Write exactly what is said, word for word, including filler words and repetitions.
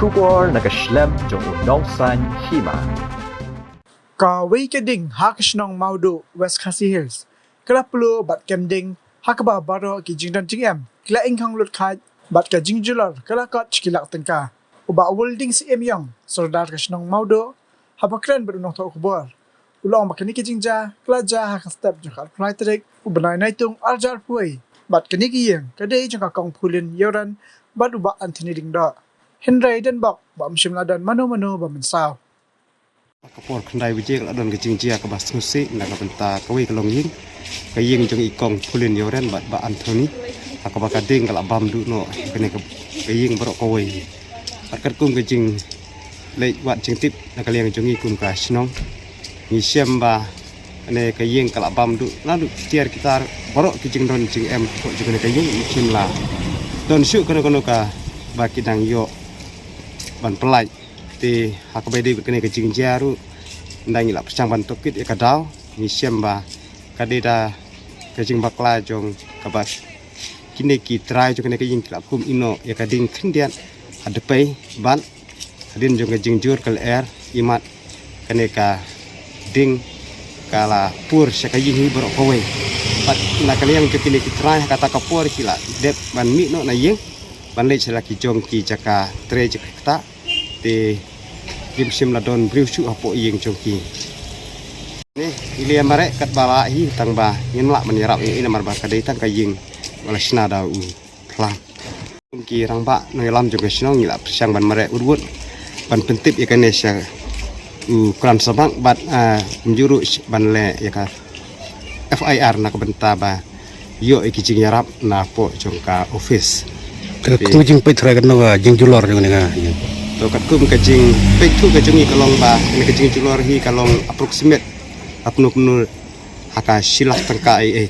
Khubor na ka shlem jong u nongsan hima. Kawei ka ding ha ka shnong Mawduh, West Khasi Hills, ka la plo bad kem ding, ha kaba baroh ki jingdon jingem ki la ingkhong lut khaid, bad ka jingjulor ka la kot shi ki lak tyngka. U Bah Wulding Syiemiong, Sordar ka shnong Mawduh, haba kren bad u nongthoh khubor, u la ong ba kane ka jingjia ka la jia ha ka step jong ka arphew lai tarik u bnai Naitung arhajar arphew wei, bad kane ka ïing ka dei jong ka Kong Phulin Ïewren bad u Bah Anthony Lyngdoh. Hynrei don bok ba ym shym la don mano mano ba mynsaw. Ka por khyndai baje ka la don ka jingjia kaba sngewsih na ka bynta kawei ka longïing, ka ïing jong i Kong Phulin Ïewren bad Bah Anthony, ha kaba ka ding ka la bam duh noh kane ka, ka ïing baroh kawei. Bad katkum ka jingleit wad jingtip na ka liang jong ngi kum ka shnong, ngi shem ba kane ka ïing ka la bam duh, naduh ki tiar ki tar, baroh ki jingdon jingem jong kane ka ïing, ngi shem la don shuh kano kano kaba ki dang ïoh ban pyllait. Te ha kaba ïadei bad kane ka jingjia ruh, ynda ngi la pyrshang ban tohkit ïa ka daw, ngi shem ba ka dei da ka jingbakla jong kaba kine ki trai jong kane ka ïing ki la kum ïehnoh ïa ka ding khyndiat ha dpei, bad hadien jong ka jingjur ka lyer, imat kane ka ding ka la pur sha ka ïing hi baroh kawei. Bad na ka liang jong kine ki trai ha kata ka por ki la dep ban mih noh na ïing ban leit sha la ki jong ki jaka trei jaka ktah. Te kim shym la don briew shuh hapoh ïing jong ki. Ne, i leh mareh katba lah hi, tang ba ngim lah ban ïarap ïa i, namar ba ka dei tang ka ïing ba la shna da u phlang. Kum ki rangbah nongïalam jong ka shnong, ngi la pyrshang ban mareh wut wut ban pyntip ïa kane sha u Kran Sabak bad, ah, kumjuh ruh ban leh ïa ka F I R na ka bynta ba ïoh ïa ki jingïarap napoh jong ka office. Ka, te, ka jingpeit trai kano ka jingjulor jong kane ka ïing? To, katkum ka jingpeit thuh ka jong ngi ka long ba kane ka jingjulor hi ka long approximate, apnu apnu ha ka shi lak tyngka ei ei.